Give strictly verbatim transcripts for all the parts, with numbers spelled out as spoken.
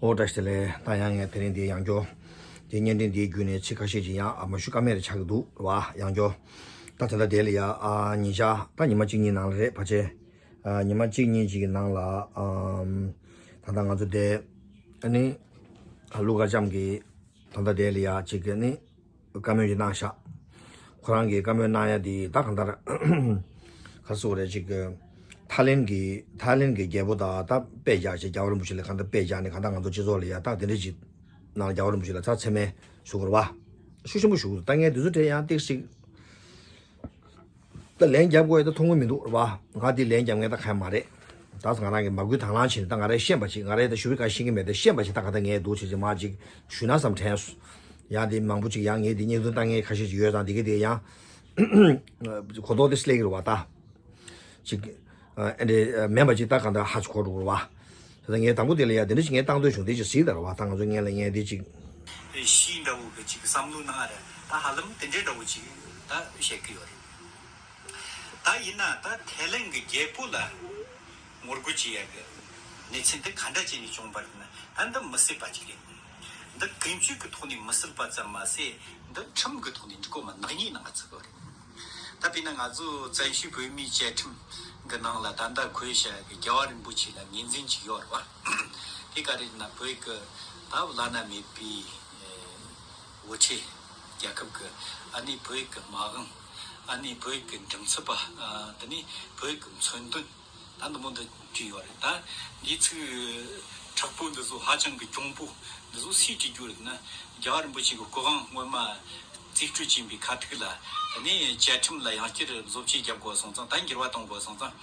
ཨོ་བཀྲ་ཤིས་བདེ་ལེགས། ད་ཡང་ངས་དེ་རིང་འདིའི་ཡང་སྐྱོར། འདིའི་བརྙན་འཕྲིན་འདིའི་བརྒྱུད་ནས་ཚིག་ཁ་ཤས་ཅིག་ཡང་ཨ་མ་ཞུ་ཀ་མེད་རེ་ཆགས་ཀྱི་འདུག་རེད་བ། ཡང་སྐྱོར། ད་དེ་འདྲ་དེ་ལ་ཡ་ཨ་ཉིན་ཞག་ད་ཉི་མ་གཅིག་གཉིས་ནང་ལ་རེད་ཕལ་ཆེར། ཨ་ཉི་མ་གཅིག་གཉིས་ཅིག་གི་ནང་ལ་ཨམ་ད་ལྟ་ང་ཚོ་དེ་ཨ་ནི་ཨ་ཀླུ་མཁར་བྱམས་ཀྱིས་ད་ལྟ་དེ་ལ་ཡ་ཅིག་གི་ནི་བཀའ་མོལ་ཞིག་གནང་ཤག་ཁོ་རང་གིས་བཀའ་མོལ་གནང་ཡ་དེ་ད་གང་ལྟར་ག་རེ་ཟེར་དགོས་རེད། ཅིག་གི་ཐའི་ལེན་གྱི་ཐའི་ལེན་གྱི་རྒྱལ་པོ་དང་ད་དཔེ་བཞག་ཅིག་རྒྱལ་བ་རིན་པོ་ཆེ་ལ་གང་ལྟར་དཔེ་བཞག་ནས་གང་ལྟར་ང་ཚོ་སྤྱི་ཚོགས་ལ་ཡ་ད་དེ་འདྲ་ཅིག་ནང་རྒྱལ་བ་རིན་པོ་ཆེ་ལ་ཚ་ཚད་མེད་ཞུ་དགོས་རེད་བ། ཤུགས་ཆེན་པོ་ཞུ་དགོས། ད་ངས་དུས་ཚོད་དེ་ཡང་ཏིག་ཞིག་ད་ལན་རྒྱབ་དགོས་ཡ་ད་མཐོང་གི་མི་འདུག་རེད་བ། ང་འདི་ལན་རྒྱབ་མཁན་ད་གང་ཡང་མ་རེད། ད་ང་རང་གི་མ་བསྐུལ་དང་བླངས་བྱས་ནས་ད་ང་རས་ཤེས་པ་ཅིག་ང་རས་ད་ཞུ་བའི་ག་ཤེས་ཀྱི་མེད་ད་ཤེས་པ་ཅིག་ད་ག་ད་ངས་འདུག་བྱས་ཅིག་མ་ཅིག་ཞུས་ན་བསམ་དྲན་སོང་། ཡང་འདི་མང་པོ་ཅིག་ཡང་ངས་འདི་བརྙན་ཐུང་བཏང་མཁན་ཁ་ཤས་ཅིག་ཡོད་ཙང་འདི་ག་དེ་ཡང་གོ་རྟོགས་དེ་སླེབས་ཀྱི་རེད་བ་ད། ཅིག་ཨ་འདྲ་མེད་པ་ཅིག་ད་ག་ད་ཧ་ཅིག་གོ་འགྲོ་གི་རེད་བ། ད་ངས་དང་པོ་དེ་ལ་ཡང་དེ་འདྲ་ཞིག་ངས་བཏང་འདོད་བྱུང་། དེ་ཅིག་གཟིགས་དང་རེད་བ། ད་ང་ཚོ་སྔོན་ལ་ངས་འདི་ཅིག་ཤི་འདྲ་བོ་གི་ཅིག་བསམ་བློ་གནང་རེད། ད་ཧ་ལམ་དེ་འདྲའི་འདྲ་བོ་ཅིག་ད་བཤད་ཀྱི་ཡོད་རེད། ད་ཡིན་ན་ད་ཐའི་ལེན་གྱི་རྒྱལ་པོ་ལ་ངོ་རྒོལ་བྱེད་ཡ་གི་གནས་ཚུལ་འདི་ག་འདྲ་བྱས་ནས་བྱུང་བ་རེད་ན། ད་འདི་མི་སྲིད་པ་ཅིག་རེད། འདི་ཀུན་སྤྱོད་ཀྱི་ཐོག་ནས་མི་སྲིད་པ་ཙམ་མ་ཟད་འདི་ཁྲིམས་ཀྱི་ཐོག་ནས་འགྲིག་གོ་མ་ནག་ཉེས་ནང་ཚུད་གོ་རེད། ད་དཔེར་ན་ང་ཚོ་བཙན་བྱོལ་བོད་མིའི་བཅའ་ཁྲིམས་ཀྱི་ནང་ལ་ད་ལྟ་འཁོད་བཞག་གི་རྒྱལ་བ་རིན་པོ་ཆེ་ལ་ངོས་འཛིན་ཅིག་ཡོད་རེད་བ། དེ་ག་རེད་ན་བོད་ཀྱི་ད་བླ་ན་མེད་པའི་དབུ་ཁྲིད། རྒྱལ་ཁབ་ཀྱི་ཨ་ནི་བོད་ཀྱི་མ་དབང་། ཨ་ནི་བོད་ཀྱི་མགྲིན་ཚབ་པ། ཨ་དེ་ནི་བོད་ཀྱི་མཚོན་དོན། ད་འདི་མོ་འདི་བྲིས་ཡོད་རེད། ད་འདི་ཚིག་དྲག་པོ་འདི་ཚོ་ཧ་ཅང་གི་གྱོང་པོ་འདི་ཚོ་སུས་བྲིས་རྒྱུ་རེད་ན། རྒྱལ་བ་རིན་པོ་ཆེ་གི་སྐུ་དབང་སྔོན་མ་རྩིས་སྤྲོད་བྱིན་པའི་ཁ་ཐུག་ལ་ཨ་ནི་བཅའ་ཁྲིམས་ལ་ཡང་བསྐྱར་བཟོ་བཅོས་རྒྱབ་དགོས་སོང་ཙང་། ད་འགྱུར་བ་གཏོང་དགོས་སོང་ཙང་།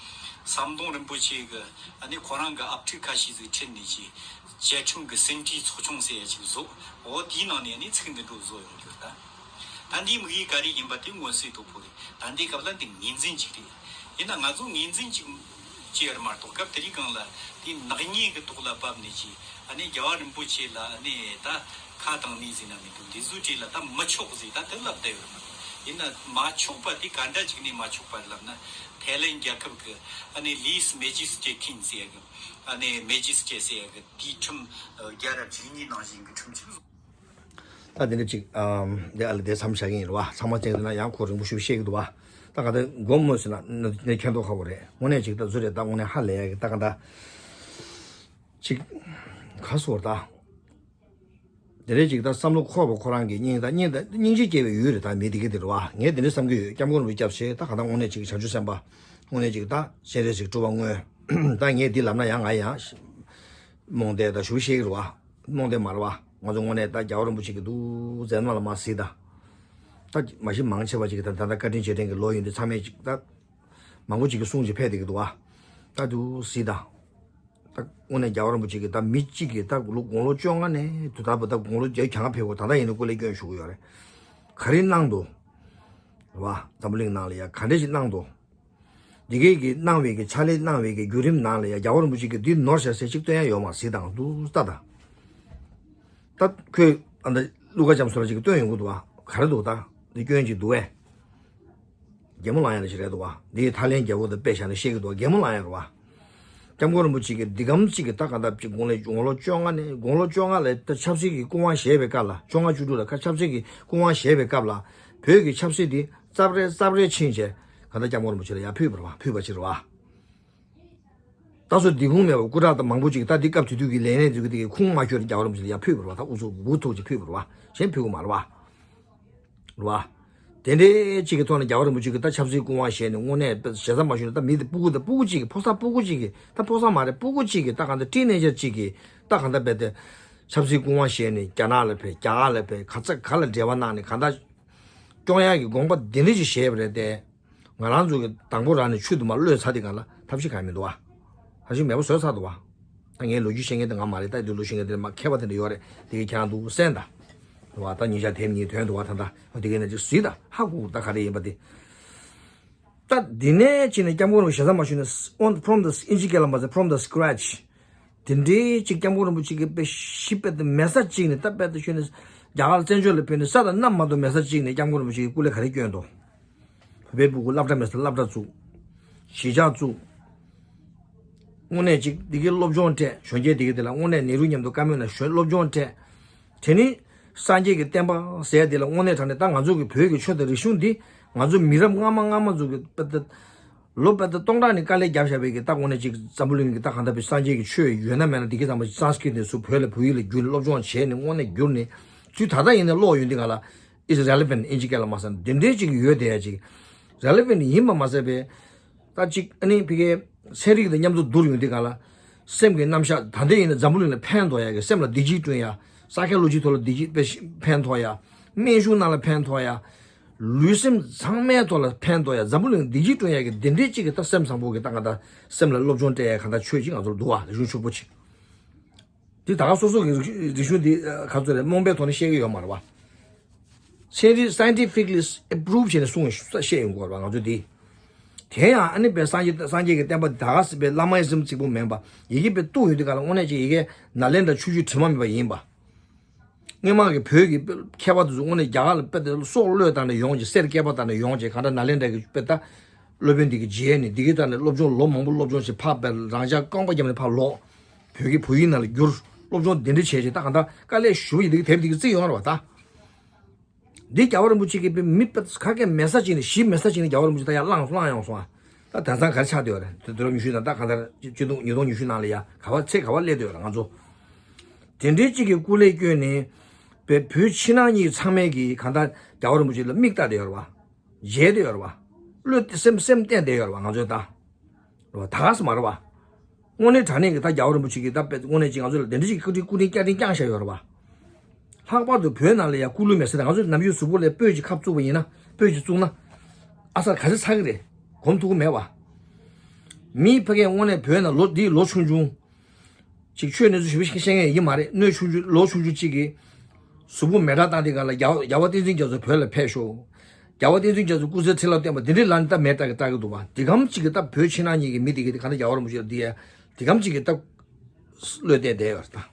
ཟམ་གདོང་རིན་པོ་ཆེ་གི་ཨ་ནི་ཁོ་རང་གི་ཨབ་ཕྲུག་ཁ་ཤས་ཟིག་ཁྲིད་ནས་ཀྱི་བཅའ་ཁྲིམས་ཀྱི་ཟིན་བྲིས་ཚོགས་ཆུང་ཟེར་ཡ་ཅིག་བཟོ། འོ་དེའི་ནང་ནས་ནི་ཚིག་འདི་འགྲོ་བཟོ་ཡོང་རྒྱུ་ད། ད་འདིའི་དམིགས་ཡུལ་ག་རེ་ཡིན་པ་དེ་མངོན་གསལ་དོད་པོ་རེད། ད་འདིའི་སྐབས་ལ་འདི་ངོས་འཛིན་ཅིག་རེད། ཡིན་ན་ང་ཚོ་ངོས་འཛིན་ཅིག་བྱས་ཡོད་མ་གཏོགས། སྐབས་དེ་རིང་སྒང་ལ་དེ་ནག་ཉེས་ཀྱི་ཐོག་ལ་བབས་ནས་ཀྱི་ཨ་ནི་རྒྱལ་བ་རིན་པོ་ཆེ་ལ་ཨ་ནི་ད་ཁ་བཏང་ནས་ཟིན་ན་མི་འདུག་འདི་ཚོའི་གྲས་ལ་ད་མི་ཆོག་ཟིག་ད་དེ་ལབ་བསྡད་ཡོད་མ་རེད། ཡིན་ན་མ་ཆོག་པ་དེ་ག་འདྲ་ཅིག་ནས་མ་ཆོག་པ་ལབ་ན། ཐའི་ལེན་རྒྱལ་ཁབ་ཀྱི་ཨ་ནི་ལིས་མེ་ཇི་སི་ཀྲེ་ཁིན་ཟེར་ཡ་གི་ཨ་ནི་མེ་ཇི་སི་ཀྲེ་ཟེར་ཡ་གི་དེའི་ཁྲིམས་རྒྱལ་རབས་བཅུ་གཉིས་ནང་བཞིན་གྱི་ཁྲིམས་ཅིག་བཟོ། ད་དེ་འདྲ་ཅིག་ཨམ་དེ་ཨ་ལ་དེ་མཚམས་བཞག་གི་ཡིན་རེད་བ། ཚང་མ་བཙན་དུ་ན་ཡང་ཁོ་རིང་པོ་ཞིག་བཤད་ཀྱི་འདུག་བ། ད་ག་དེ་དགོངས་མོ་ཟེར་ན་ནི་ཁྱེད་མདོག་ཁ་པོ་རེད། དངོས་གནས་ཅིག་ད་བཟོ་རེད། ད་དངོས་གནས་ཧ་ལས་ཡ་གི་ད་ག་ད་ཅིག་ག་སོར་ད། དེ་རེད་ཅིག་ད་བསམ་བློ་འཁོར་བ་ཁོ་རང་གི་སྙིང་ད་སྙིང་ད་སྙིང་རྗེ་སྐྱེ་བའི་ཡུལ་རེད། ད་མི་དེ་གི་དེ་རེད་བ། ངས་དེ་འདྲ་བསམ་གི་ཡོད། སྐྱབས་མགོན་རིན་པོ་ཆེ་སྐྱབས་ཆེ་ད་ག་ད་དངོས་གནས་ཅིག་བྱང་ཆུབ་སེམས་དཔའ་དངོས་གནས་ཅིག་ད་སྤྱན་རས་གཟིགས་སྤྲུལ་པ་དངོས། ད་ངས་འདི་ལབ་ན་ཡང་ང་ཡང་རྨོངས་དད་ད་ཞུ་ཤེས་གི་རེད་བ། རྨོངས་དད་མ་རེད་བ། ང་ཚོ་དངོས་གནས་ད་རྒྱལ་བ་རིན་པོ་ཆེ་གི་འདུག་མཛད་རྣམ་ལ་མ་གཟིགས་ད། ད་མ་གཞི་མང་ཆེ་བ་ཅིག་གིས་ད་ད་ལྟ་བཀའ་དྲིན་རྗེས་དྲན་གྱི་ལོ་ཡིན་དུས་ཚང་མས་ཅིག་ད་མང་པོ་ཅིག་གིས་གསུང་ཅིག་ཕེབས་བསྡད་ཀྱི་འདུག་བ། ད་འདུག་གཟིགས་ད། ད་དངོས་གནས་རྒྱལ་བ་རིན་པོ་ཆེ་གིས་ད་མི་གཅིག་གིས་ད་ལོ་དགུང་ལོ་བཅོ་ལྔ་ནས་དུས་ད་བར་ད་དགུང་ལོ་བརྒྱད་ཅུ་གྱ་ལྔ་ཕེབས་གོ། ད་ལྟ་ཡིན་ན་སྐུ་ལས་བསྐྱོན་ཞུ་གི་ཡོད་རེད། ག་རེ་གནང་འདུག་བ། འཛམ་བུ་གླིང་ནང་ལ་ཡ་ག་འདྲ་ཞིག་གནང་འདུག་འདི་གའི་གི་གནང་བའི་གི་ཕྱག་ལས་གནང་བའི་གི་བརྒྱུད་རིམ་ནང་ལ་ཡ་རྒྱལ་བ་རིན་པོ་ཆེ་གིས་འདི་ནོར་ཤག་ཟེར་ཅིག་སྟོན་ཡ་ཡོད་མ་གཟིགས་དང་འདུག་ལྟ་དང་། ད་ཁོས་ཨ་ད་ཀླུ་མཁར་བྱམས་སོ་ར་ཅིག་གིས་སྟོན་ཡོང་གི་འདུག་བ། ག་རེ་འདུག་ད་འདི་སྐྱོན་ཅིག་འདུག་བས། གད་མོ་ལངས་ཡ་ལ་ཞིག་རེད་འདུག་བ། འདི་ཐའི་ལེན་རྒྱལ་པོ་དང་དཔེ་བཞག་ནས་བཤད་ཀྱི་འདུག་བ། གད་མོ་ལངས་ཡ་རེད་བ། སྐྱབས་མགོན་རིན་པོ་ཆེ་གིས་འདི་གམ་གཅིག་གི་ད་ག་ད་ཅིག་དགུང་ལོ་དགུང་ལོ་བཅོ་ལྔ་ནས་དགུང་ལོ་བཅོ་ལྔ་ལ་ད་ཆབ་སྲིད་ཀྱི་སྐུ་དབང་བཞེས་པའི་སྐབས་ལ། བཅོ་ལྔ་བཅུ་དྲུག་ལ་ཁ་ཆབ་སྲིད་ཀྱི་སྐུ་དབང་བཞེས་པའི་སྐབས་ལ་བོད་ཀྱི་ཆབ་སྲིད་འདི་རྩབ་རལ་རྩབ་རལ་ཕྱིན་བྱས་ག་ད་སྐྱབས་མགོན་རིན་པོ་ཆེ་ལ་ཡར་ཕུལ་བ་རེད་བ། ཕུལ་བ་ཅིག་རེད་བ། ད་སོ་འདི་ཁུངས་མེད་པ་སྐུ་དྲག་དང་མང་པོ་ཅིག་ད་འདི་སྐབས་དེ་དུས་ཀྱི་ལས་སྣེ་ཚོ་གི་དེ་གི་ཁུངས་མ་འཁྱོལ་རྒྱལ་བ་རིན་པོ་ཆེ་ལ་ཡར་ཕུལ་བ་རེད་བ། ད་ཨུ་ཚུགས་འུ་ཐུག་ཅིག་ཕུལ་བ་རེད་བ། གཞན་ཕུལ་གི་མ་རེད་བ། རེད་བ། དེ་འདྲའི་ཅིག་གི་ཐོག་ནས་རྒྱལ་བ་རིན་པོ་ཆེ་གི་ད་ཆབ་སྲིད་སྐུ་དབང་བཞེས་ནས་དངོས་གནས་ཞེ་ས་མ་ཞུ་ན་ད་མི་དེ་སྤུ་གུ་དང་སྤུ་གུ་ཅིག་གི་ཕོ་གསར་སྤུ་གུ་ཅིག་གི་ད་ཕོ་གསར་མ་རེད། སྤུ་གུ་ཅིག་གི་ད་གང་ལྟར་ཊིན་ཨེ་ཇར་ཅིག་གི་ད་གང་ལྟར་རྦད་དེ་ཆབ་སྲིད་སྐུ་དབང་བཞེས་ནས་རྒྱ་ནག་ལ་ཕེབས། རྒྱ་གར་ལ་ཕེབས། ག་ཚད་ག་ལ་འབྲེལ་བ་གནང་ནས་གང་ལྟར་སྐྱོང་ཡག་གི་དགོངས་པ་དེ་འདྲ་ཅིག་བཞེས་པ་རེད་དེ། ང་རང་ཚོ་གི་དང་པོ་རང་ནས་ཆུ་དུ་མ་གློད་ཚར་དེ་གང་ལ་ཐབས་ཤེས་གང་ཡང་མི་འདུག་བ། ཐབས་ཤེས་མེད་པ་བཟོས་ཚར་འདུག་བ། ད་ངའི་ལོ་རྒྱུས་ཤེས་མཁན་དེ་ང་མ་རེད། ད་དེ་ལོ་ཤེས་མཁན་དེ་མ་མཁས་པ་དེ་འདྲ་ཡོད་རེད། དེ་གའི་ཁྱེད་རང་འདུག་གསན་ད། རེད་བ། ད་ཉིན་ཞག་དེབ་གཉིས་ཐོན་འདུག་བ། ད་ད་དེ་གའི་ནས་ཅིག་གཟིགས་ད། ཧ་གོ་ད་ག་རེ་ཡིན་པ་དེ། ད་འདི་ནས་ཕྱིན་ནས་སྐྱབས་མགོན་རིན་པོ་ཆེ་ཞེ་ས་མ་ཞུས་ནས་on from the ཨིན་ཇི་སྐད་ལ་མ་ཟེར། From the scratch། དེ་འདྲའི་ཅིག་སྐྱབས་མགོན་རིན་པོ་ཆེ་གི་དཔེ་ཤི་དཔེ་དེ་མེ་ས་གཅིག་ནས་ད་དཔེ་དེ་ཞུས་ནས་རྒྱ་གར་བཙན་བྱོལ་ལ་ཕེབས་ནས་ས་དང་གནམ་མ་གཏོགས་མེ་ས་གཅིག་ནས་སྐྱབས་མགོན་རིན་པོ་ཆེ་གི་སྐུ་ལས་ག་རེ་བསྐྱོན་འདུག་བོད་པའི་སྤུ་གུ་སློབ་གྲྭ་མེད་ས་སློབ་གྲྭ་བཙུགས། གཞིས་ཆགས་བཙུགས། དངོས་གནས་ཅིག་འདི་གའི་སློབ་སྦྱོང་སྤྲད། གཞོན་སྐྱེས་འདི་གའི་དེ་ལ་དངོས་གནས་ནེ་རུ་མཉམ་དུ་བཀའ་མོལ་ན་གཞོན་སློབ་སྦྱོང་སྤྲད། དེ་ནི་སངས་རྒྱས་ཀྱི་བསྟན་པ་ཟེར་དེ་ལ་དངོས་གནས་དྲང་གནས་ད་ང་ཚོ་གི་བོད་ཀྱི་ཆོས་དང་རིག་གཞུང་འདི་ང་ཚོ་མི་རབས་སྔ་མ་སྔ་མ་ཚོ་གི་ལོ་དཔེ་ད་སྟོང་ཕྲག་ནས་དཀའ་ལས་བརྒྱབ་བཞག་པའི་གི་ད་དངོས་གནས་ཅིག་འཛམ་བུ་གླིང་གི་ད་གང་ལྟར་བའི་སངས་རྒྱས་ཀྱི་ཆོས་ཡོད་ན་མེད་ན་འདི་གའི་ཚང་མ་སཾ་སྐྲྀ་ཏ་ནས་ཚུར་བོད་ལ་བོད་ཡིག་ལ་བསྒྱུར་ནས་སློབ་སྦྱོང་བྱས་ནས་དངོས་གནས་བསྒྱུར་ནས་དུས་ད་ལྟ་ཡིན་ན་ཀློག་ཡོང་དུས་ག་ལ་is relevant ཨིན་ཇི་སྐད་ལ་མ་ཟེར་ན་འདི་འདྲའི་ཅིག་ཡོད་དེ་ཡ་ཅིག་relevant ཡིན་པ་མ་ཟད་པའི་ད་ཅིག་ཨ་ནི་ཕ་གིའི་ཚན་རིག་དང་མཉམ་དུ་བསྡུར་ཡོང་དུས་ག་ལ་སེམས་ཀྱི་རྣམ་གཞག་ད་ལྟ་ཡིན་ན་འཛམ་བུ་གླིང་ལ་ཕན་ཐོགས་ཡ་གི་སེམས་ལ་བདེ་སྐྱིད་བསྐྲུན་ཡ། psychology ཐོག་ལ་བདེ་སྐྱིད་དཔེ་ཕན་ཐོགས་ཡ། སྨན་གཞུང་ནང་ལ་ཕན་ཐོགས་ཡ། ལུས་སེམས་ཚང་མའི་ཐོག་ལ་ཕན་ཐོགས་ཡ། འཛམ་བུ་གླིང་བདེ་སྐྱིད་བསྐྲུན་ཡ་གི་དེ་འདྲའི་གཅིག་གི་ད་སེམས་བཟང་པོ་གི་ད་ང་ད་སེམས་ལ་སློབ་སྦྱོང་སྤྲད་ཡ་གང་ད་ཆོས་ཅིག་ང་ཚོར་འདུག་བ། རིག་གཞུང་ཕྱུག་པོ་ཅིག་འདི་ད་ག་སོ་སོ་གི་རིག་གཞུང་འདི་ག་ཚོད་རེད་རྨོངས་པའི་ཐོག་ནས་བཤད་ཀྱི་ཡོད་མ་རེད་བ། ཚན་རིག་scientifically approve བྱས་ནས་གསུངས་བཤད་ཡོང་གི་ཡོད་རེད་བ་ང་ཚོ་འདི། དེ་ཡང་ཨ་ནི་པའི་སངས་རྒྱས་སངས་རྒྱས་ཀྱི་བསྟན་པ་འདི་ད་ག་སྲིད་པའི་བླ་མ་ཨི་ཟམ་གཅིག་པུ་མིན་པ། ཡི་གེ་དཔེ་གཏུགས་ཡོང་དུས་ག་ལ་དངོས་གནས་ཅིག་ཡི་གེ་ནཱ་ལེནྡྲ་ཆོས་བརྒྱུད་དྲི་མ་མེད་པ་ཡིན་པ། སྔོན་མ་གི་བོད་ཀྱི་མཁས་པ་དེ་ཚོ་དངོས་གནས་རྒྱ་གར་ལ་དཔེ་དེ་སྲོག་བློས་བཏང་ནས་ཡོང་བྱས། གསེར་སྐལ་པ་བཏང་ནས་ཡོང་བྱས། གང་ལྟར་ནཱ་ལེནྡྲ་གི་དཔེ་ད་སློབ་དཔོན་འདི་གི་རྗེས་ནས་འདི་གི་ལྟར་ནས་སློབ་སྦྱོང་ལོ་མང་པོ་སློབ་སྦྱོང་བྱས། ཕར་དཔེ་རང་ཅག་རྐང་པ་བརྒྱབ་ནས་ཕར་ལོག་བོད་ཀྱི་བོད་ཡིག་ནང་ལ་བསྒྱུར། སློབ་སྦྱོང་འདི་འདྲ་བྱས་བྱས། ད་གང་ལྟར་དཀའ་ལས་ཞུ་ཡི་འདི་གི་དེབ་འདི་གི་བརྩིགས་ཡོང་ར་བ་ད། འདི་རྒྱལ་བ་རིན་པོ་ཆེ་གིས་དཔེ་མི་དཔེ་ག་གེ་མེད་ས་ཅིག་ནས་གཞི་མེད་ས་ཅིག་ནས་རྒྱལ་བ་རིན་པོ་ཆེ་ད་ཡར་བླངས་བླངས་ཡོང་སོང་ཨ། ད་དེང་སང་ག་རེ་ཆགས་བསྡད་ཡོད་རེད། དེ་དུས་རབས་ཉི་ཤུ་ནང་ད་གང་ལྟར་ཆིག་སྟོང་ཉིས་སྟོང་ཉི་ཤུ་ནང་ལ་ཡ་ག་བ་ཚེ་ག་བ་སླེབས་བསྡད་ཡོད་རེད་ང་ཚོ། དེ་འདྲའི་གཅིག་གི་སྐུ་ལས་བསྐྱོན་ནས་དཔེ་བོད་ཕྱི་ནང་གཉིས་ཚང་མས་ཀྱིས་གང་ལྟར་རྒྱལ་བ་རིན་པོ་ཆེ་ལ་མིག་ལྟ་བསྡད་ཡོད་རེད་བ། མཇལ་བསྡད་ཡོད་རེད་བ། བློས་སེམས་སེམས་གཏད་བསྡད་ཡོད་རེད་བ་ང་ཚོས་ད། རེད་བ། ད་ག་ས་མ་རེད་བ། དངོས་གནས་དྲང་གནས་ཀྱི་ད་རྒྱལ་བ་རིན་པོ་ཆེ་གིས་ད་དཔེ་དངོས་གནས་ཀྱི་ང་ཚོ་ལ་དེ་འདྲ་ཞིག་སྐུ་དྲིན་སྐུ་དྲིན་བསྐྱངས་དྲིན་བསྐྱངས་བཞག་ཡོད་རེད་བ། ལྷག་པར་དུ་བོད་ནང་ལ་ཡང་སྐུ་ལུས་མེད་ས་དང་། ང་ཚོ་ནམ་རྒྱུན་གཟུགས་པོ་ལ་སྤོས་ཀྱི་ཁབ་བཙུགས་པ་ཡིན་ན། སྤོས་ཀྱི་བཙུགས་ན་ཨ་གསར་ག་ཚོད་ཚ་གི་རེད། གོམས་ཐུབ་ཀྱི་མེད་བ། མིའི་ཕ་གིའི་དངོས་གནས་བོད་ནང་ལོ་འདིའི་ལོ་ཆུང་ཆུང་ཅིག་ཆོས་གནས་ཚུལ་ཞིབ་ཞིབ་བཤད་མཁན་ཡིན་མ་རེད། སྣོད་ཆུང་ཆུང་ལོ་ཆུང་ཆུང་ཅིག་གིས་གཟུགས་པོ་མེ་སྲེག་བཏང་དེ་ག་ལ་རྒྱལ་བ་རྒྱལ་བ་བསྟན་འཛིན་རྒྱ་མཚོ་བོད་ལ་ཕེབས་ཤོག་རྒྱལ་བ་བསྟན་འཛིན་རྒྱ་མཚོ་སྐུ་ཚེ་ཁྲི་ལོ་བརྟན་པ་འདི་འདྲའི་ལ་ནི་ད་མེ་སྲེག་གི་སྲེག་གི་འདུག་བ། འདི་གམ་ཅིག་གིས་ད་བོད་ཕྱི་ནང་གཉིས་ཀྱི་མི་དེ་གི་དེ་ག་ན་རྒྱལ་བ་རིན་པོ་ཆེ་ལ་འདི་ཡ་འདི་གམ་ཅིག་གིས་ད་བློས་གཏད་བསྡད་ཡོད་རེད་ད།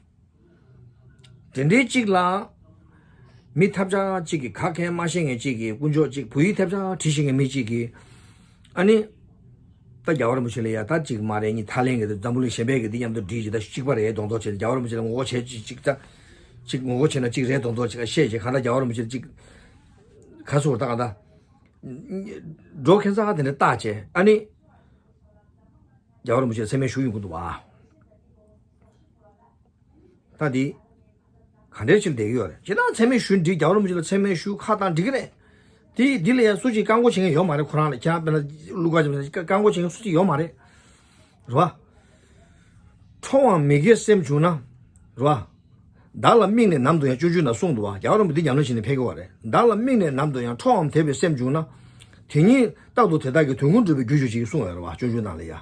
དེ་འདྲའི་གཅིག་ལ་མི་ཐབས་ཆག་གཅིག་གིས་ག་གེ་མ་ཤེས་མཁན་གཅིག་གིས་དཀོན་མཆོག་གཅིག་བོད་ཡིག་ཐབས་ཆག་བྲིས་ཤེས་མཁན་མི་གཅིག་གིས་ཨ་ནི། ད་རྒྱལ་བ་རིན་པོ་ཆེ་ལ་ཡ་ད་གཅིག་མ་རེད། ཉིན་ཐ་ལན་གི་དེ་འཛམ་བུ་གླིང་གཞན་པའི་གི་འདི་མཉམ་དུ་བསྒྲིལ་གྱི་ད་གཅིག་པ་རེད་གདོང་ཐོག་བྱས། རྒྱལ་བ་རིན་པོ་ཆེ་ལ་ངོ་རྒོལ་བྱས་གཅིག་གཅིག་ད་གཅིག་ངོ་རྒོལ་བྱས་ན་གཅིག་རེད་གདོང་ཐོག་བྱས་ཤེས་བྱས། གང་ལྟར་རྒྱལ་བ་རིན་པོ་ཆེ་ལ་གཅིག་ག་སོ་ད་གང་ལྟར་འགྲོ་ཁན་ཚ་ག་དེ་འདྲ་བཏགས་བྱས་ཨ་ནི་རྒྱལ་བ་རིན་པོ་ཆེ་ལ་མཚན་སྨད་ཞུ་ཡོང་གི་འདུག་བ། ད་འདི་ག་འདྲའི་ཕྱིར་བསྡད་ཀྱི་ཡོད་རེད། ཅི་ལྟར་མཚན་སྨད་ཞུ་འདི་རྒྱལ་བ་རིན་པོ་ཆེ་ལ་མཚན་སྨད་ཞུ་ཁ་བཏང་འགྲིག་གི་རེད། དེ་འདི་ལ་ཡང་སུ་གཅིག་བཀག་འགོག་བྱེད་མཁན་ཡོད་མ་རེད། ཁོ་རང་ལ་ཁྱེད་རང་དཔེར་ན་ཀླུ་མཁར་བྱམས་པ་བཀག་འགོག་བྱེད་མཁན་སུ་གཅིག་ཡོད་མ་རེད། རེད་བ། ཁྲོའམ་མི་དགེའི་སེམས་བྱུང་ན། རེད་བ། བདག་ལ་དམིགས་ནས་ནམ་དུ་ཡང་། སྤྱོད་འཇུག་ན་གསུངས་འདུག་བ། རྒྱལ་བ་རིན་པོ་འདི་ཉམས་ལེན་བྱས་ནས་ཕེབས་ཀྱི་ཡོད་རེད། བདག་ལ་དམིགས་ནས་ནམ་དུ་ཡང་། ཁྲོའམ་དད་པའི་སེམས་བྱུང་ན། དེ་ཉིད་རྟག་ཏུ་དེ་དག་གི་དོན་ཀུན་འགྲུབ་པའི་རྒྱུར་གྱུར་ཅིག་གསུངས་ཡོད་རེད་བ། སྤྱོད་འཇུག་ནང་ལ་ཡ།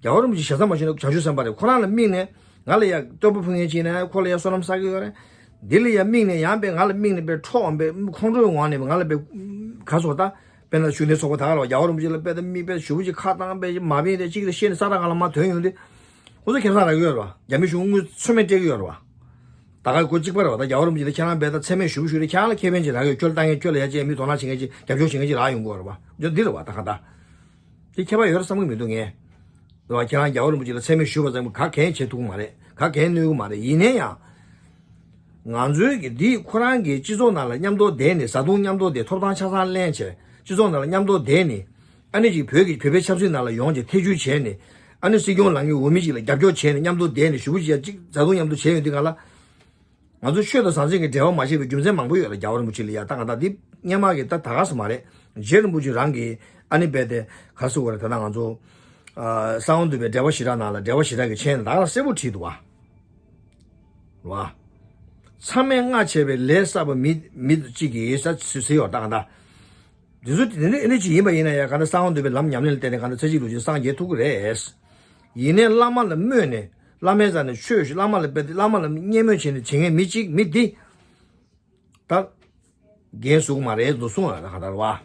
རྒྱལ་བ་རིན་པོ་ཆེ་ཞེ་ས་མ་ཞུས་ན་བྱང་ཆུབ་སེམས་དཔའ་རེད། ཁོ་རང་ལ་དམིགས་ནས་ང་ལ་ཡ་བསྟོད་པ་ཕུལ་མཁན་ཅིག་ཡིན་ན་ཁོ་ལ་ཡ་བསོད་ནམས་བསགས་ཀྱི་ཡོད་རེད། འདི་ལ་ཡ་དམིགས་ནས་ཡང་པས་ང་ལ་དམིགས་ནས་པས་ཁྲོའམ་པས་ཁོང་ཁྲོའི་ངང་ནས་ང་ལ་པས་ག་སོ་ད་དཔེར་ན་ཞུ་ནས་ཚོགས་པ་ད་ག་ལ་བ་རྒྱལ་བ་རིན་པོ་ཆེ་ལ་པས་ད་དམིགས་པས་ཞུ་བ་ཅིག་ཁ་བཏང་པས་མ་བིན་རེད་གཅིག་རེད་ཤེས་ནས་ས་ར་ང་ལ་མ་ཐོན་ཡོང་དུས་ཁོ་ཚོ་ཁེ་བཟང་རག་གི་ཡོད་རེད་བ། རྒྱ་མི་གཞུང་དངུལ་ཚོད་མེད་སྤྲད་ཀྱི་ཡོད་རེད་བ། ད་ག་གོ་གཅིག་པ་རེད་བ། ད་རྒྱལ་བ་རིན་པོ་ཆེ་ལ་ཁྱེད་རང་པས་ད་མཚན་སྨད་ཞུ་བ་ཞུ་རེད། ཁྱེད་རང་ལ་ཁེ་ཕན་ཅིག་རག་གི་ཡོད། ཁྱོད་ལ་ལྟ་མཁན་ཁྱོད་ལ་ཡ་ཅིག་མི་དོ་སྣང་བྱེད་མཁན་ཅིག་རྒྱབ་སྐྱོར་བྱེད་མཁན་ཅིག་རག་ཡོང་གི་ཡོད་རེད་བ། འདི་འདི་རེད་བ་ད་ག་ད། དེ་ཁྱད་པར་ཡོད་རེད་བསམ་གྱི་མི་འདུག་ངས། རེད་བ། ཁྱེད་རང་རྒྱལ་བ་རིན་པོ་ཆེ་ལ་མཚན་སྨད་ཞུས་པ་ཙམ་གྱིས་ག་གེ་བྱེད་ཐུབ་ཀྱི་མ་རེད། ག་གེ་གནོད་ཀྱི་མ་རེད། ཡིན་ནའི་ཡང་། ང་ཚོའི་གི་འདི་ཁོ་རང་གི་སྤྱི་ཚོགས་ནང་ལ་མཉམ་དུ་བསྡད་ནས་བཟའ་བཏུང་མཉམ་དུ་བསྡད། ཐོབ་ཐང་ཆ་ཚང་ལེན་བྱས་སྤྱི་ཚོགས་ནང་ལ་མཉམ་དུ་བསྡད་ནས་ཨ་ནི་ཅིག་བོད་ཀྱི་བོད་པའི་ཆབ་སྲིད་ནང་ལ་ཡོང་བྱས་ཐེ་བྱུས་བྱས་ནས་ཨ་ནི་སྲིད་སྐྱོང་ལངས་མཁན་འོས་མི་ཅིག་ལ་རྒྱབ་སྐྱོར་བྱས་ནས་མཉམ་དུ་བསྡད་ནས་ཞུ་བ་ཅིག་ཡ་ཅིག་བཟའ་བཏུང་མཉམ་དུ་བྱས་ཡོང་དུས་ག་ལ། ང་ཚོ་ཆོས་དང་ཟང་ཟིང་གི་འབྲེལ་བ་མ་བྱས་པའི་རྒྱུ་མཚན་མང་པོ་ཡོད་ལ། རྒྱལ་བ་རིན་པོ་ཆེ་ལ་ཡ་ད་ག་ད་འདི་སྔོན་མ་གི་ད་ད་ག་ས་མ་རེད། རྗེ་རིན་པོ་ཆེ་རང་གིས་ཨ་ནི་རྦད་དེ་ག་ཟེར་བ་རེད། ད་ལྟ་ང་ཚོ་ཨ་གསང་བ་འདུས་པའི་འགྲེལ་པ་བཞི་སྦྲགས་ནང་ལ་འགྲེལ་པ་བཞི་སྦྲགས་ཀྱི་མཆན་ད་ག་ལ་གསལ་པོ་བྲིས་འདུག་བ། རེད་བ། ཚང་མས་སྔ་བྱས་པའི་ལས་བསགས་པ་མི་མི་གཅིག་གིས་ས་ཟེར་ཡོད་ད་ག་ད། འདི་ཚོ་དེ་འདྲ་ཨེ་འདྲ་ཅིག་ཡིན་པ་ཡིན་ན་ཡང་གང་ལྟར་གསང་བ་འདུས་པའི་ལམ་ཉམས་ལེན་ལ་བརྟེན་ནས་གང་ལྟར་ཚེ་གཅིག་ལུས་གཅིག་སངས་རྒྱས་ཐུབ་ཀྱི་རེད། ཡིན་ནའི་བླ་མ་ལ་སྨོད་ནས་བླ་མའི་རྩ་ནས་ཆོས་ཞུ། བླ་མ་ལ་དཔེ་བླ་མ་ལ་བརྙས་སྨོད་བྱས་ནས་བྱེད་མཁན་མི་གཅིག་མི་འདི་ད་འགན་ཟུག་མ་རེད་འདུག་གསུངས་ཡོད་ན་གང་ལྟར་བ།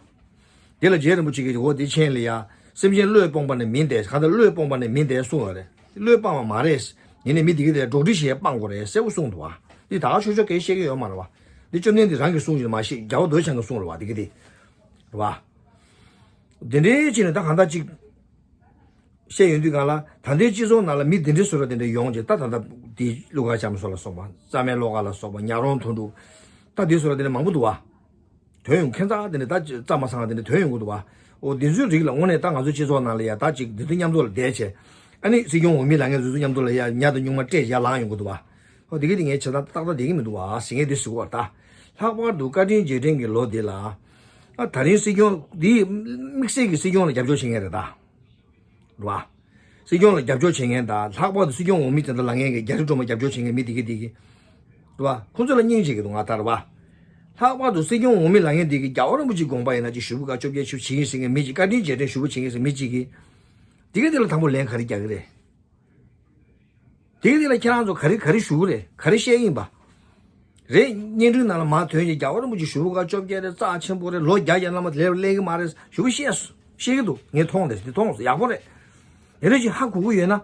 དེ་ལ་རྗེ་རིན་པོ་ཆེ་གིས་འོ་དེ་མཆན་ལ་ཡ་སེམས་ཅན་བློས་སྤོང་བ་ནི་མིན་ཏེ། གང་ལྟར་བློས་སྤོང་བ་ནི་མིན་ཏེ་གསུངས་ཡོད་རེད། བློས་སྤང་བ་མ་རེད། ཡིན་ནའི་མི་འདི་གི་དེ་འགྲོ་འདྲི་ཞེས་སྤང་དགོས་རེད་གསལ་པོ་གསུངས་འདུག་བ། འདི་ད་ག་ཆོས་ཕྱོགས་སྐད་བཤད་ཀྱི་ཡོད་མ་རེད་བ། འདི་བཅོམ་ལྡན་འདས་རང་གིས་གསུངས་ཀྱི་མ་ཤེས། རྒྱལ་བ་རྡོ་རྗེ་འཆང་གིས་གསུངས་རེད་བ་འདི་གི་དེ། རེད་བ། དེ་འདྲའི་ཅིག་ནས་ད་གང་ལྟར་ཅིག་ བཤད་ཡོང་དུས་གང་ལ་ད་ལྟའི་སྤྱི་ཚོགས་ནང་ལ་མི་དེ་འདྲའི་བཟོ་འདྲ་དེ་འདྲ་ཡོང་རྗེས་ད་ད་ལྟ་དེ་ཀླུ་མཁར་བྱམས་སོགས་ལ་སོགས་པ་རྩ་མེད་བློ་དགའ་ལ་སོགས་པ་ཉག་རོང་དོན་གྲུབ་ད་དེ་བཟོ་འདྲ་དེ་འདྲ་མང་པོ་འདུག་བ། དོན་ཡོང་ཁྱད་མཚར་དེ་འདྲ་ད་རྩ་མ་ཚང་དེ་འདྲ་དོན་ཡོང་གི་འདུག་བ། འོ་དེ་ཚོའི་རིགས་ལ་དངོས་གནས་ད་ང་ཚོའི་སྤྱི་ཚོགས་ནང་ལ་ཡ་ད་ཅིག་དེ་ཚོ་མཉམ་དུ་ལ་བསྡད་བྱས་ཨ་ནི་སྲིད་སྐྱོང་འོས་མི་ལངས་མཁན་དེ་ཚོ་མཉམ་དུ་ལ་ཡ་ཉ་དང་སྨྱུག་མ་སྤྲད་བྱས་ལངས་ཡོང་གི་འདུག་བ། འོ་དེ་གི་དེ་ངས་བྱས་ཙང་ཏག་ཏག་བསྡད་ཀྱི་མི་འདུག་བ་ཟེར་མཁན་དེ་ཟེར་གོ་བ། ད་ལྷག་པར་དུ་བཀའ་དྲིན་རྗེས་དྲན་གྱི་ལོ་འདི་ལ་ཨ་ད་རིང་སྲིད་སྐྱོང་འདི་དམིགས་བསལ་གྱི་སྲིད་སྐྱོང་ལ་རྒྱབ་སྐྱོར་བྱེད་མཁན་རེད་ད། རེད་བ། སྲིད་སྐྱོང་ལ་རྒྱབ་སྐྱོར་བྱེད་མཁན་དང་ལྷག་པར་དུ་སྲིད་སྐྱོང་འོས་མི་དེ་འདྲ་ལངས་མཁན་གྱི་རྒྱ་རི་སྒྲོལ་མ་རྒྱབ་སྐྱོར་བྱེད་མཁན་མི་དེ་གི་དེ་གི། རེད་བ། ཁོང་ཚོ་ལ་སྙིང་རྗེ་གི་འདུག་ང་ལྟར་བ། ལྷག་པར་དུ་སྲིད་སྐྱོང་འོས་མི་ལངས་མཁན་དེ་གི་རྒྱལ་བ་རིན་པོ་ཆེའི་དགོངས་པ་ཡིན་ན་ཅིག་ཞུ་བུ་ག་བཅོ་བརྒྱད་ཆུ་བྱེད་ཡིན་ཟེར་མཁན་མི་གཅིག་བཀའ་དྲིན་རྗེས་དྲན་ཞུ་བུ་བྱེད་ཡིན་ཟེར་མི་གཅིག་གིས། དེ་གི་དེ་ལ་དང་པོ་ལན་ག་རེ་རྒྱག་གི་རེད། དེ་གི་དེ་ལ་ཁྱེད་རང་ཚོ་ག་རེ་ག་རེ་ཞུ་གི་རེད། ག་རེ་བཤད་ཡིན་པ། རེད། བརྙན་འཕྲིན་ནང་ལ་མར་ཐོན་ཡོད། རྒྱལ་བ་རིན་པོ་ཆེ་ཞུ་བུ་ག་བཅོ་བརྒྱད་རེད། རྩ་ཆེན་པོ་རེད། ལོ་བརྒྱ་བརྒྱ་བླ་མ་དེ་ལས་སླེབས་ཀྱི་མ་རེད་ཞུ་བུ་བཤད་སོང་། ཤེས་ཀྱི་འདུག་ངས་མཐོང་དེ་དེ་མཐོང་སོང་། ཡག་པོ་རེད། དེ་འདྲ་ཅིག་ཧ་གོ་གི་ཡོད་ན།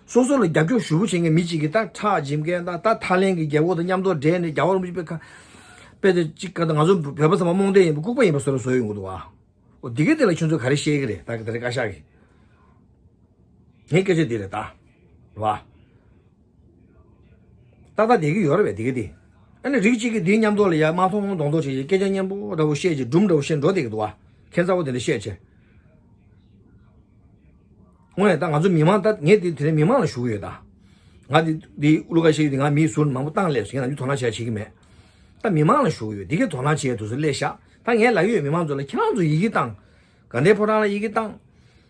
སོ་སོ་ལ་རྒྱབ་སྐྱོར་ཞུ་བོ་བྱེད་མཁན་མི་གཅིག་གིས་ད་ཁྲག་འཇིབ་མཁན་དང་ད་ཐའི་ལེན་གྱི་རྒྱལ་པོ་དང་མཉམ་དུ་འབྲེལ་ནས་རྒྱལ་བ་རིན་པོ་ཆེ་དཔེ་ཁ། དཔེ་དེ་གཅིག་ག་ད་ང་ཚོ་བོད་པ་ཚང་མ་རྨོངས་དད་ཡིན་པ་ལྐུགས་པ་ཡིན་པ་བཟོ་འདྲ་བཟོ་ཡོང་གི་འདུག་ཨ། འོ་འདི་ག་དེ་ལ་ཁྱོད་ཚོ་ག་རེ་བཤད་ཀྱི་རེད། ད་ག་དེ་རེད་བཀའ་ཤག་གིས། ངའི་སྐད་ཆ་འདི་རེད་ད། རེད་བ། ཏག་ཏག་བསྡད་ཀྱི་ཡོད་རེད་པས་དེ་ག་དེ། ཨ་ནི་རིགས་གཅིག་གིས་འདིའི་མཉམ་དུ་ལ་ཡ་མ་མཐོང་མཐོང་མདོག་མདོག་བྱེད་བྱེད་སྐད་ཆ་སྙན་པོ་འདྲ་བོ་བཤད་བྱེད་སྒྲུང་འདྲ་བོ་བཤད་འགྲོ་བསྡད་ཀྱི་འདུག་བ། ཁྱད་མཚར་པོ་དེ་འདྲ་བཤད་བྱེད། དངོས་གནས་ད་ང་ཚོ་མི་མང་ད་ངས་དེ་དེ་རིང་མི་མང་ལ་ཞུ་གི་ཡོད་ད། ང་དེ་དེ་ཀླུ་མཁར་ཤེས་ཀྱི་དེ་ང་མིའི་ཟུར་མང་པོ་བཏང་སླེབས་སོང་། ངས་ནམ་རྒྱུན་དོ་སྣང་བྱས་བྱེད་ཀྱི་མེད། ད་མི་མང་ལ་ཞུ་གི་ཡོད། དེ་གས་དོ་སྣང་བྱས་དུས་ཚོད་སླེབས་ཤག་ད་ངས་ལབ་ཀྱི་ཡོད་མི་མང་ཚོ་ལ། ཁྱེད་རང་ཚོ་ཡི་གེ་བཏང་། དགའ་ལྡན་ཕོ་བྲང་ལ་ཡི་གེ་བཏང་།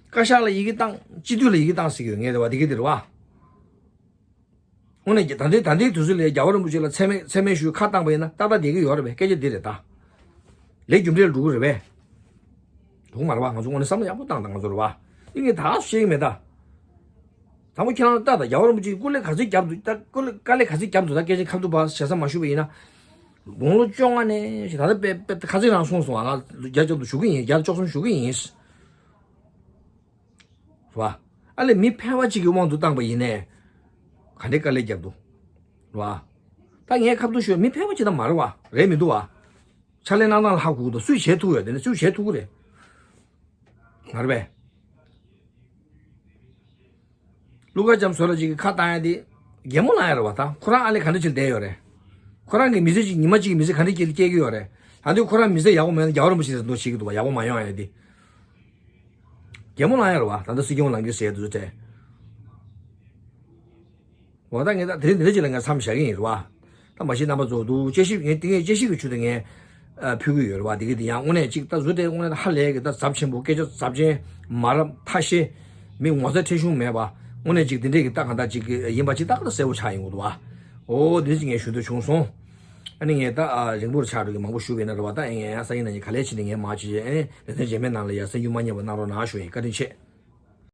བཀའ་ཤག་ལ་ཡི་གེ་བཏང་། སྤྱི་འཐུས་ལ་ཡི་གེ་བཏང་ཟེར་གྱི་ཡོད། ངས་རེད་བ་དེ་གས་དེ་རེད་བ། དངོས་གནས་ཀྱི་ད་ལྟའི་ད་ལྟའི་དུས་ཚོད་ལ་རྒྱལ་བ་རིན་པོ་ཆེ་ལ་མཚན་སྨད་མཚན་སྨད་ཞུས་ཁ་བཏང་པ་ཡིན་ན་ཏག་ཏག་བསྡད་ཀྱི་ཡོད་རེད་པས། སྐད་ཆ་འདི་རེད་ད། ལས་རྒྱུ་འབྲས་འགྲོ་གི་རེད་པས། འགྲོ་གི་མ་རེད་བ། ང་ཚོ་དངོས་གནས་བསམ་བློ་ཡག་པོ་བཏང་དང་ང་ཚོ་རེད་བ། འདི་ངས་ད་བཤད་ཀྱི་མེད་ད། དང་པོ་ཁྱེད་རང་ལྟ་ད། རྒྱལ་བ་རིན་པོ་ཆེས་སྐུ་ལས་ག་ཚོད་བརྒྱབ་འདུག་ད་སྐུ་ལས་དཀའ་ལས་ག་ཚོད་བརྒྱབ་འདུག་ད་སྐད་ཆ་ཁ་ཐུག་པ་ཞེ་ས་མ་ཞུ་བ་ཡིན་ན། དགུང་ལོ་བཅོ་ལྔ་ནས་ད་ལྟ་དཔེ་དཔེ་ཁ་ཚིག་རང་གསུངས་སོང་། ང་བརྒྱ་བཅོ་བརྒྱད་ཞུ་གི་ཡིན། བརྒྱ་བཅུ་གསུམ་ཞུ་གི་ཡིན། རེད་བ། ཨ་ལས་མི་ཕལ་བ་གཅིག་གི་དབང་དུ་བཏང་པ་ཡིན་ནའི། ག་འདྲའི་དཀའ་ལས་བརྒྱབ་འདུག་རེད་བ། ད་ངས་ཁ་ཐུག་ཞུ་མི་ཕལ་བ་གཅིག་ད་མ་རེད་བ། རེད་མི་འདུག་བ། ཕྱག་ལས་གནང་སྟངས་ལ་ཧ་གོ་གི་འདུག་སུས་བྱེད་ཐུབ་ཡོད། དེ་ནས་སུས་བྱེད་ཐུབ་ཀྱི་རེད། མ་རེད་པས། ཀླུ་མཁར་བྱམས་བཟོ་འདྲ་ཅིག་གིས་ཁ་བཏང་ཡ་དེ། གད་མོ་ལངས་ཡ་རེད་བ། ད་ཁོ་རང་ཨ་ལས་ག་འདྲ་ཅིག་བསྡད་ཡོད་རེད། ཁོ་རང་གི་མི་ཚེ་གཅིག་ཉི་མ་གཅིག་གི་མི་ཚེ་ག་འདྲ་ཅིག་སྐྱེལ་གྱི་ཡོད་རེད། ད་དུང་ཁོ་རང་མི་ཚེ་ཡག་པོ་མེད་ན་རྒྱལ་བ་རིན་པོ་ཆེ་ལ་འདུག་བྱེད་ཀྱི་འདུག་བ། ཡག་པོ་མ་ཡོང་ཡ་དེ། གད་མོ་ལངས་ཡ་རེད་བ། ད་ལྟ་སྲིད་སྐྱོང་ལངས་ཀྱི་ཟེར་དུས་ཚོད་དེ། འོ་ད་ངས་ད་དེ་རིང་འདི་འདྲ་ཅིག་ལ་ངས་མཚམས་བཞག་གི་ཡིན་རེད་བ། ད་མ་གཞི་རྣམ་པ་ཚོ་འདུག་དཔྱད་ཞིབ་ངས་དེ་ངས་དཔྱད་ཞིབ་ཀྱི་ཆུ་དེ་ངས་ཨ་ཕུལ་གྱི་ཡོད་རེད་བ། དེ་གི་དེ་ཡང་དངོས་གནས་ཅིག་ད་གཟུ་དེ་དངོས་གནས་ད་ཧ་ལས་ཀྱི་ད་ཚབས་ཆེན་པོ། སྐད་ཆ་ཚབས་ཆེན་མ་རབས་ཐ་ཤལ། མི་ངོ་ཚ་ཁྲེལ་གཞུང་མེད་པ། དངོས་གནས་ཅིག་དེ་འདྲས་ཀྱི་ད་གང་ལྟར་ཅིག་གི་ཡིན་པ་ཅིག་ཏག་ཏག་གསལ་པོ་ཆགས་ཡོང་གི་འདུག་བ། འོ་དེ་ཅིག་ངས་ཞུ་འདོད་བྱུང་སོང་། ཨ་ནི་ངས་ད་ཨ་རིང་པོར་ཆགས་འགྲོ་གི་མང་པོ་ཞུ་བས་ན་རེད་བ། ད་ཡིན་ཡང་སང་ཉིན་གནངས་ཉིན་ག་ལེར་བྱས་ནས་ངས་མར་བྱས་རྗེས་ཨ་ནི་ལེ་ཚན་རྗེས་མའི་ནང་ལ་ཡ་གསར་འགྱུར་མ་རྙེད་པ་གནང་རོགས་གནང་ཞུ་ཡིན། བཀའ་དྲིན་ཆེ།